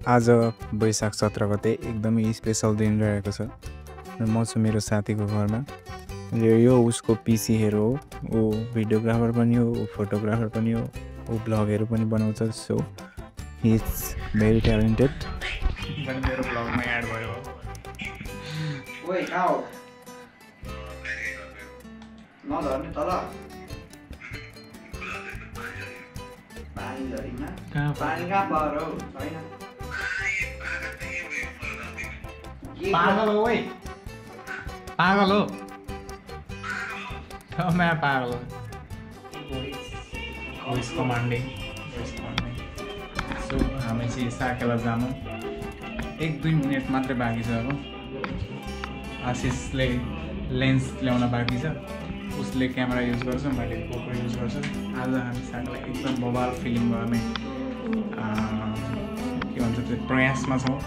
आज वैशाख 17 गते एकदमै स्पेशल दिन रहेको छ र म छु मेरो साथीको घरमा। यो उसको पिसी हेरो हो, ऊ भिडियोग्राफर पनि हो, ऊ फोटोग्राफर पनि हो, ऊ ब्लगहरू पनि बनाउँछ। So he is very talented. मेरो ब्लगमा एड भयो। ओइ आओ नधर्ने तल पानी झरीमा पानी कहाँ पर्यो छैन। पागल हो ओइ, पागल हो मैं पागल हो। Voice commanding. सो हामी चाहिँ साकेला जानु 1-2 मिनट मात्रै बाँकी छ। अब आशिषले लेन्स ल्याउन बाँकी छ, उसले क्यामेरा युज गर्छ, मैले गोप्रो युज गर्छु। आज हामी साकेला एकदम बवाल फिल्म गर्ने के भन्छ त्यो प्रयासमा छौँ।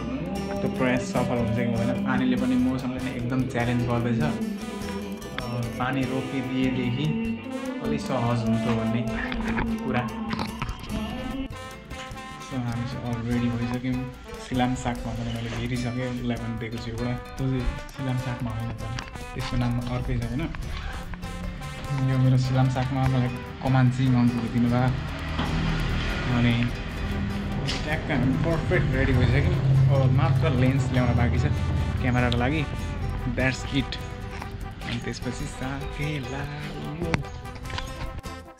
त्यो प्रयास सफल हुन्छ कि हुँदैन, पानीले पनि मसँग एकदम च्यालेन्ज गर्दैछ। पानी रोकिदिएदेखि अलिक सहज हुन्छ भन्ने कुरा। सो हामी चाहिँ अलरेडी भइसक्यौँ। सिलाम सागमा पनि मैले हेरिसकेँ, उसलाई पनि दिएको छु एउटा। त्यो चाहिँ सिलाम सागमा होइन त, त्यसको नाम अर्कै छ होइन। यो मेरो सिलाम सागमा मलाई कमान्ची माउन्टले दिनुभयो। अनि ट्याक्क हामी पर्फेक्ट रेडी भइसक्यौँ। अब मात्र लेन्स ल्याउन बाँकी छ क्यामेराको लागि। That's it. अनि त्यसपछि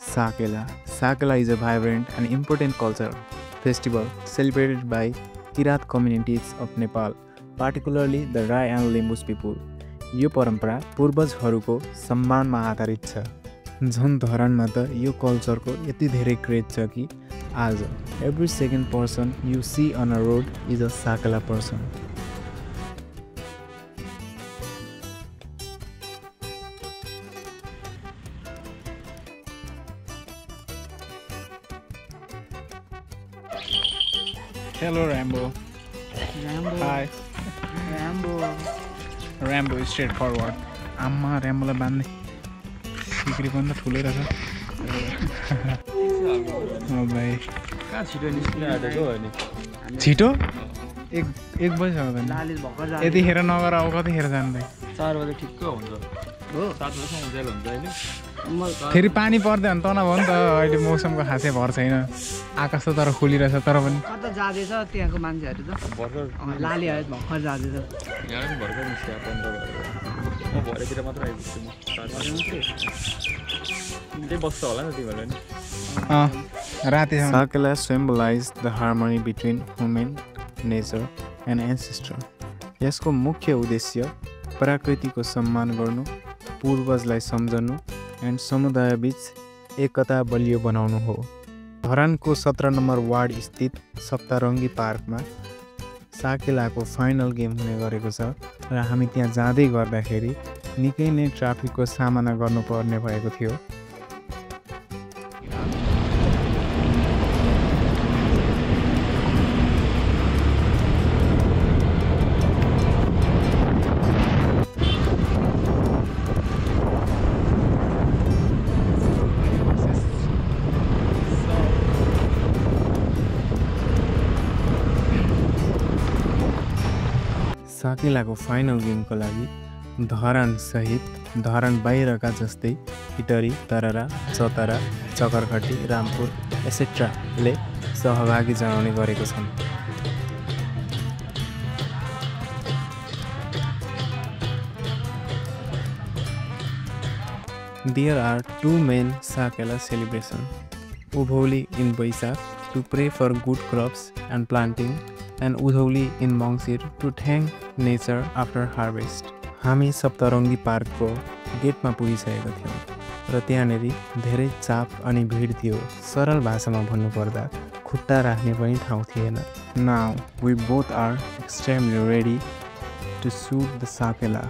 Sakela is a vibrant and important culture festival celebrated by Kirat communities of Nepal, particularly the Rai and Limbus people. यो परम्परा पूर्वजहरूको सम्मानमा आधारित छ। झन् धरानमा त यो कल्चरको यति धेरै क्रेज छ कि आज every second person you see on a road is a Sakela person. Hello Rambo. Hi. Rambo is straightforward. आम्मा Ramboलाई बान्ने सिक्री पनि त ठुलै रहेछ। भाइ कहाँ छिटो निस्किनु आँटेको हो नि। छिटो 1 बजी यतिखेर नगर अब कतिखेर जानु भाइ? 4 बजे ठिक्क हुन्छ हो। 7 बजेसम्म उज्यालो हुन्छ अहिले। फेरि पानी पर्दै भने तल भयो नि त। अहिले मौसमको खासै भर छैन, आकाश त तर खुलिरहेछ। तर पनि कता जाँदैछ त्यहाँको मान्छेहरू त भर्खर लाली आयो भर्खर जाँदैछ। यहाँ पनि भर्खर निस्क्यो 15 बजे। म भरेतिर मात्र आइपुग्छु। म 7 बजे त्यही बस्छ होला नि तिमीहरू नि राति। Sakela symbolize the harmony between human nature and ancestor. यसको मुख्य उद्देश्य प्रकृतिको सम्मान गर्नु, पूर्वजलाई सम्झनु एन्ड समुदायबीच एकता बलियो बनाउनु हो। धरानको 17 नम्बर वार्ड स्थित सप्तारङ्गी पार्कमा साकेलाको फाइनल गेम हुने गरेको छ र हामी त्यहाँ जाँदै गर्दाखेरि निकै नै ट्राफिकको सामना गर्नुपर्ने भएको थियो। साकेलाको फाइनल गेमको लागि धरान सहित धरान बाहिरका जस्तै इटरी, तररा, चतरा, चकरखटी, रामपुर एसेट्राले सहभागी जनाउने गरेको छन्। There are 2 main Sakela celebrations. Udholi in Vaishakh to pray for good crops and planting, and Udholi in Mangshir to thank nature after harvest. हामी सप्तरङ्गी पार्कको गेटमा पुगिसकेका थियौँ र त्यहाँनेरि धेरै चाप अनि भिड थियो। सरल भाषामा भन्नुपर्दा खुट्टा राख्ने पनि ठाउँ थिएन। Now we both are extremely ready to shoot the Sakela.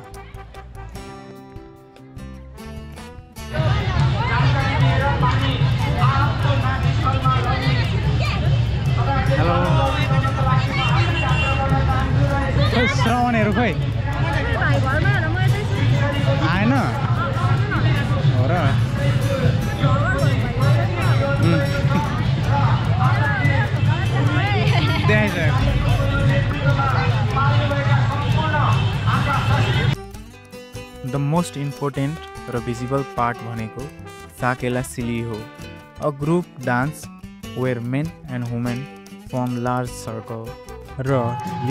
श्रवणहरू खोइ आएन हो र। देखाइसक्यो द मोस्ट इम्पोर्टेन्ट र भिजिबल पार्ट भनेको साकेला सिली हो, a group dance where men and women form large circle. र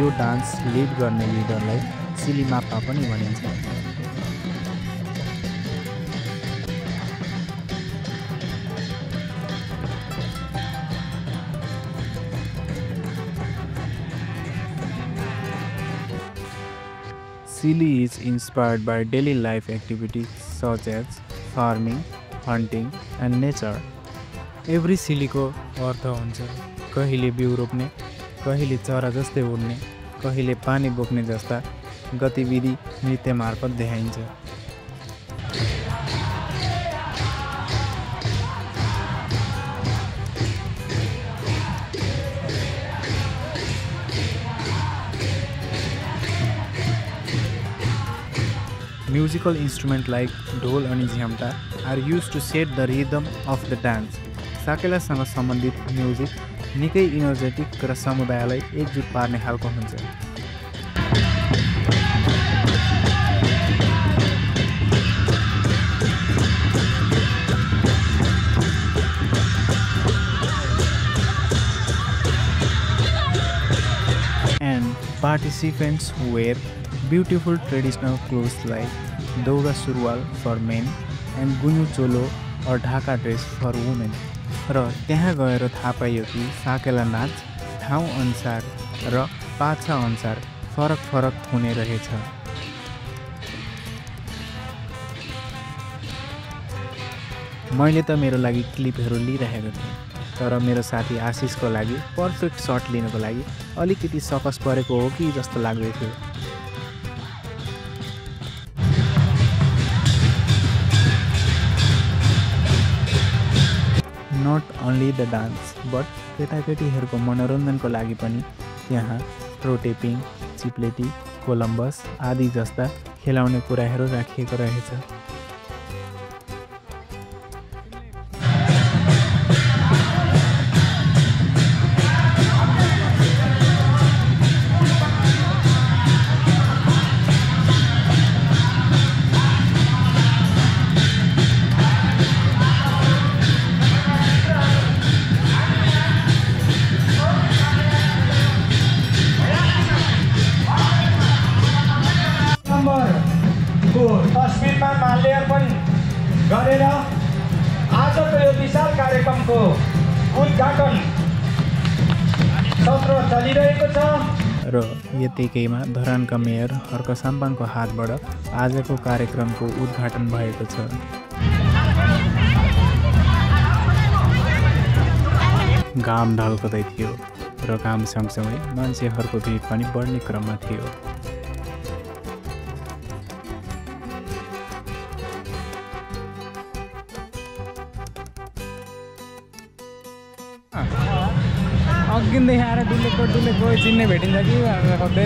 यो डान्स लिड गर्ने लिडरलाई सिली माप्पा पनि भनिन्छ। Sili is inspired by daily life activities such as farming, hunting and nature. Every Sili को अर्थ हुन्छ कहिले बिउ रोप्ने, कहिले चरा जस्तै उड्ने, कहिले पानी बोक्ने जस्ता गतिविधि नृत्य मार्फत देखाइन्छ। Musical instruments like ढोल अनि झ्याम्टा are used to set the rhythm of the dance. साकेलासँग सम्बन्धित म्युजिक निकै इनर्जेटिक र समुदायलाई एकजुट पार्ने खालको हुन्छ। And participants wear beautiful traditional clothes like दौरा सुरुवाल for men and गुन्यु चोलो or Dhaka dress for women। र त्यहाँ गएर थाहा पाइयो कि साकेला नाच ठाउँ अनुसार र पाछा अनुसार फरक फरक हुने रहेछ। मैले त मेरो लागि क्लिपहरू लिइरहेको थिएँ, तर मेरो साथी आशिषको लागि पर्फेक्ट सट लिनको लागि अलिकति सकस परेको हो कि जस्तो लाग्दै थियो। Not only the dance, but केटाकेटीहरूको मनोरञ्जनको लागि पनि यहाँ रोटेपिङ, चिप्लेटी, कोलम्बस आदि जस्ता खेलाउने कुराहरू राखिएको रहेछ। तस्बिरमा माल्यार्पण गरेर आजको यो विशाल कार्यक्रमको उद्घाटन सत्र चलिरहेको छ। र यतिकैमा धरानका मेयर हर्क साम्पाङको हातबाट आजको कार्यक्रमको उद्घाटन भएको छ। घाम ढल्कदै थियो र घाम सँगसँगै मान्छेहरूको भिड पनि बढ्ने क्रममा थियो। अघिदेखि आएर डुलेको चिन्ने भेटिन्छ कि खोज्दै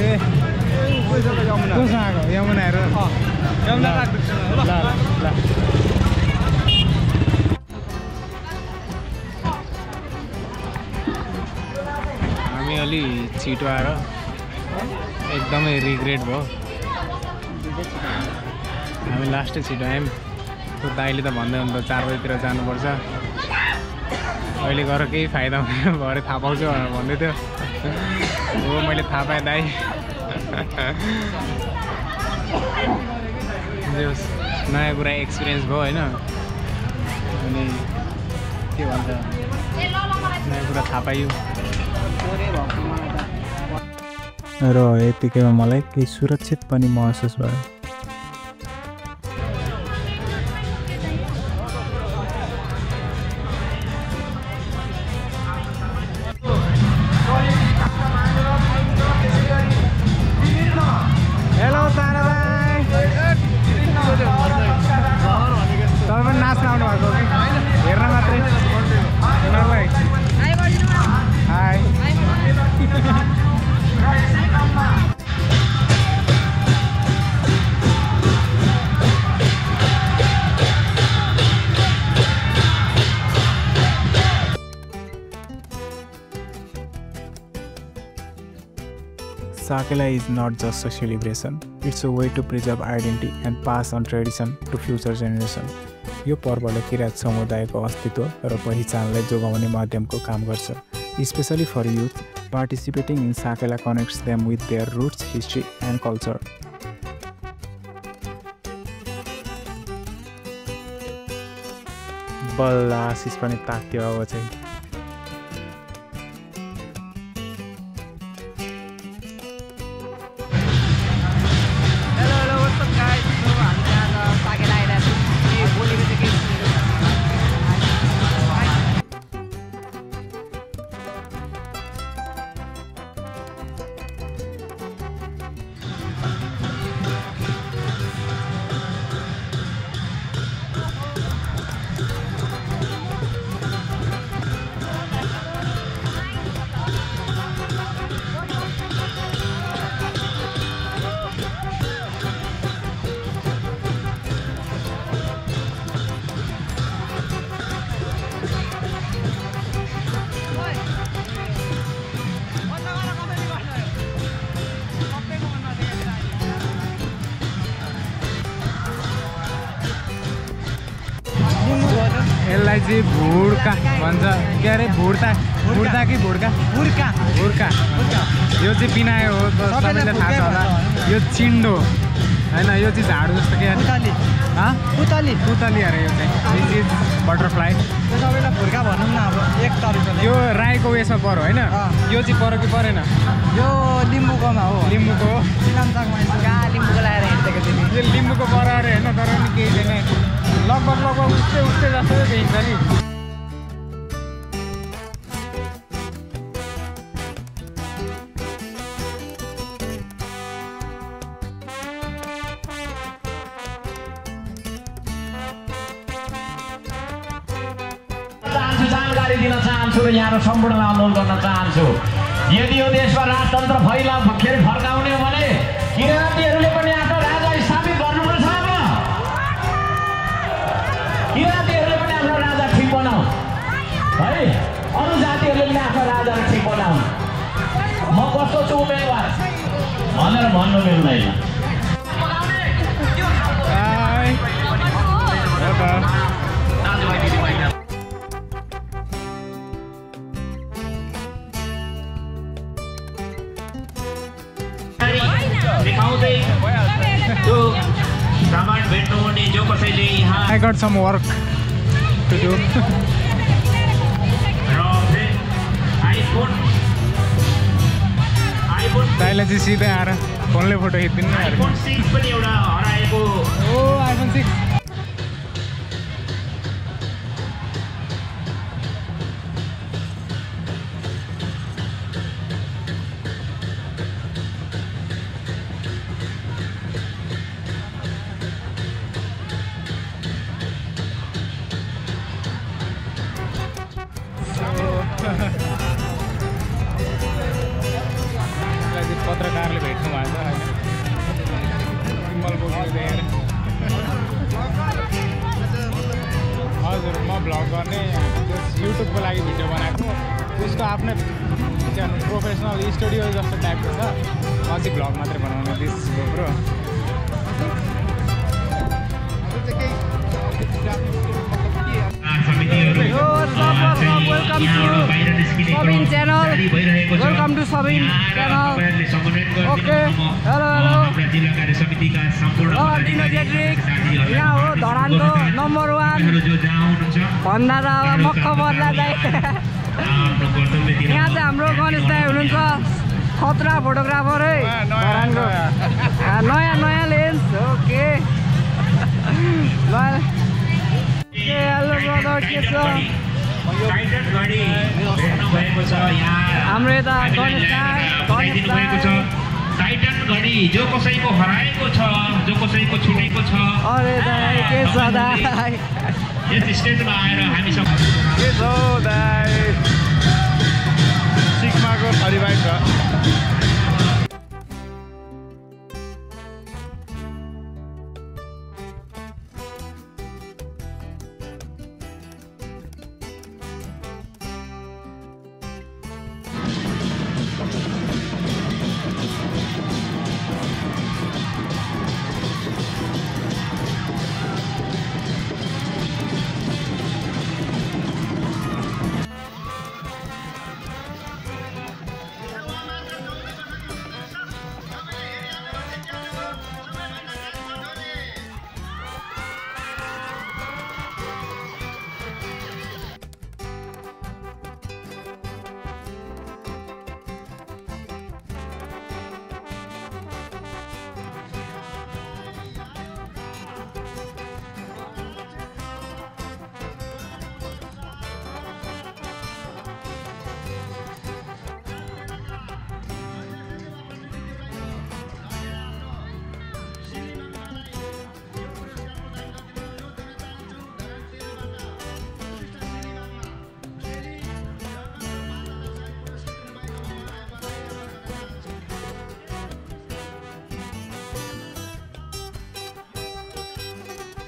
कोसँग आएको यमुनाहरू हामी अलि छिटो आएर एकदमै रिग्रेट भयो। हामी लास्टै छिटो आयौँ। त्यो दाइले त भन्दै हुनु त 4 बजीतिर जानुपर्छ, अहिले गएर केही फाइदा हुँदैन, भरे थाहा पाउँछु भनेर भन्दै थियो। हो मैले थाहा पाएँ दाइ। नयाँ कुरा एक्सपिरियन्स भयो होइन, अनि के भन्छ नयाँ कुरा थाहा पाइयो। र यतिकैमा मलाई केही सुरक्षित पनि महसुस भयो। Sakela is not just a celebration, It's a way to preserve identity and pass on tradition to future generation. यो पर्वले किराँत समुदायको अस्तित्व र पहिचानलाई जोगाउने माध्यमको काम गर्छ. Especially for youth, participating in Sakela connects them with their roots, history and culture. बल्ल आशिष पनि ताक्यो अब चाहिँ. यसलाई चाहिँ भुड्का भन्छ. के अरे भुड्ता कि भुड्का? भुड्का. यो चाहिँ पिनायो हो, सबैलाई थाहा छ होला. यो चिन्डो हैन, यो चाहिँ झाडु जस्तो के अरे पुतली अरे. यो चाहिँ दिस इज बटरफ्लाई. यो सबैलाई भुड्का भनौँ न अब एक तरिकाले. यो राईको उयसमा पर्यो होइन? यो चाहिँ पर्यो कि परेन? यो लिम्बूकोमा हो. लिम्बूको हो. सिलामताकमा कहाँ लिम्बूको लगाएर हिँडेको थियो नि. यो लिम्बूको पर अरे होइन, तर पनि केही छैन. लगभग उस्तै जस्तो देखिन्छ नि. जानकारी दिन चाहन्छु र यहाँ सम्पूर्णलाई अनुरोध गर्न चाहन्छु, यदि यो देशमा राजतन्त्र फर्काउने हो भने किराँतीहरूले पनि आफ्नो राजा स्थापित गर्नुपर्छ. किराँतीहरूले पनि आफ्नो राजा ठिक बनाऊ है, अरू जातिहरूले पनि आफ्नो राजा ठिक बनाऊ. म कस्तो छु उम्मेदवार भनेर भन्नु मिल्दैन. I got some work to do. दाइले चाहिँ सिधै आएर फोनले फोटो खिच्दिनु. iPhone 6 पनि एउटा हराएको. ओ iPhone 6. पत्रकारले भेट्नु भएको छ होइन, सिम्बल बोकेर देखेर. हजुर, म भ्लग गर्ने युट्युबको लागि भिडियो बनाएको. त्यसको आफ्नै प्रोफेसनल स्टुडियो जस्तो टाइपको छ. म चाहिँ भ्लग मात्रै बनाउने this GoPro. Welcome to Sabin channel. Okay, hello. यहाँ हो धरानको नम्बर 1 भन्दा त अब मक्क बदला चाहिँ. यहाँ चाहिँ हाम्रो गणेश दाइ हुनुहुन्छ, खतरा फोटोग्राफर है धरानको. नयाँ लेन्स. ओके, हेलो ब्रदर, के छ? हाम्रो यता गणेश दाइ. टाइटन घडी जो कसैको हराएको छ, जो कसैको छुटेको छ. अरे दाइ, के छ दाइ? यस स्टेजमा आएर हामीसँग के छ दाइ? सिक्माको 35 छ.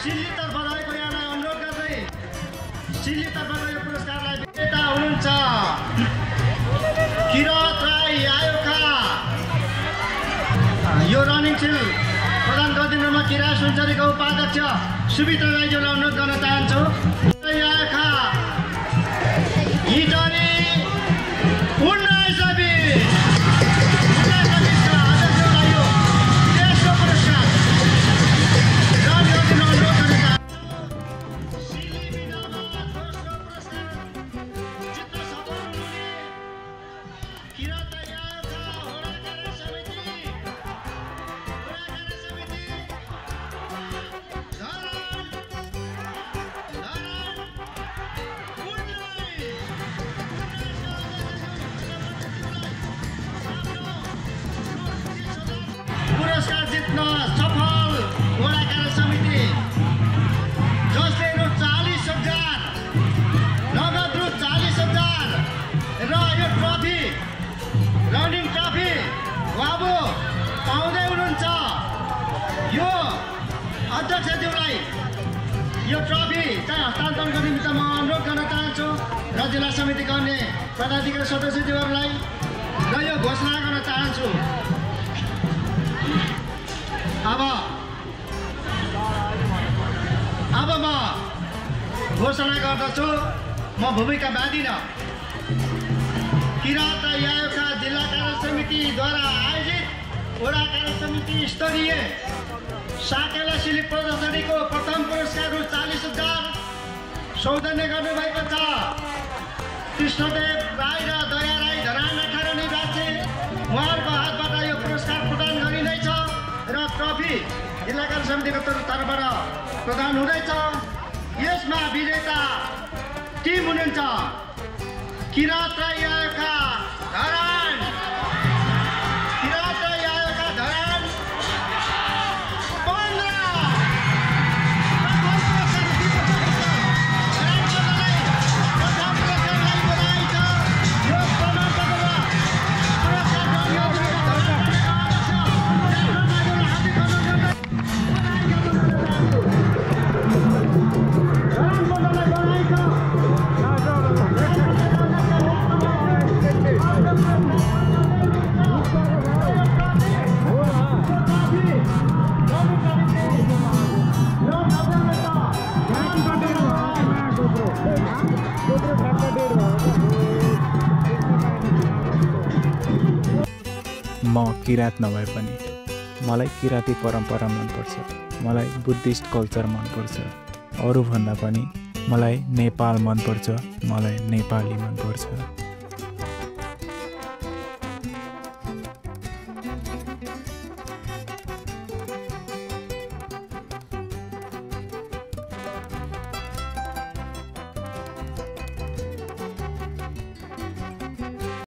सिल्लीतर्फ रहेको यहाँलाई अनुरोध गर्दै सिल्लीतर्फको यो पुरस्कारलाई विजेता हुनुहुन्छ किरात राई आयोखा। यो रनिङ सिल प्रदान गरिदिनुमा किरात सुनचरीको उपाध्यक्ष सुमित्र राईज्यूलाई अनुरोध गर्न चाहन्छु। आयोखा हिजरी 1920 अध्यक्षलाई यो देशको पुरस्कार प्रदान गरिदिनु अनुरोध गर्न चाहन्छु। पुरस्कार जित्न सफल वडा कार्य समिति जसले रु 40,000 नगद रु 40,000 र यो ट्रफी रनिङ ट्रफी उहाँबो पाउँदै हुनुहुन्छ। यो अध्यक्षज्यूलाई यो ट्रफी चाहिँ हस्तान्तरण गर्ने निमित्त म अनुरोध गर्न चाहन्छु र जिल्ला समितिका अन्य पदाधिकारी सदस्यज्यूहरूलाई र यो घोषणा गर्न चाहन्छु। अब म घोषणा गर्दछु, म भूमिका बाँधिन। किरात आयोखा जिल्ला कार्य समितिद्वारा आयोजित वडा कार्य समिति स्तरीय साकेला सिलिप प्रदर्शनीको प्रथम पुरस्कार रु 40,000 सौजन्य गर्नुभएको छ। कृष्णदेव राई र दया राई धरान 18 निवासी उहाँहरूको हातबाट यो पुरस्कार प्रदान गरिँदैछ र ट्रफी जिल्ला कार्य समितिको तर्फबाट प्रदान हुँदैछ। यसमा विजेता टिम हुनुहुन्छ किरात राई आयोखा धरान, किरात राई आयोखा धरान 15 म किरात नभए पनि मलाई किराती परम्परा मनपर्छ, मलाई बुद्धिस्ट कल्चर मनपर्छ। अरूभन्दा पनि मलाई नेपाल मनपर्छ, मलाई नेपाली मनपर्छ।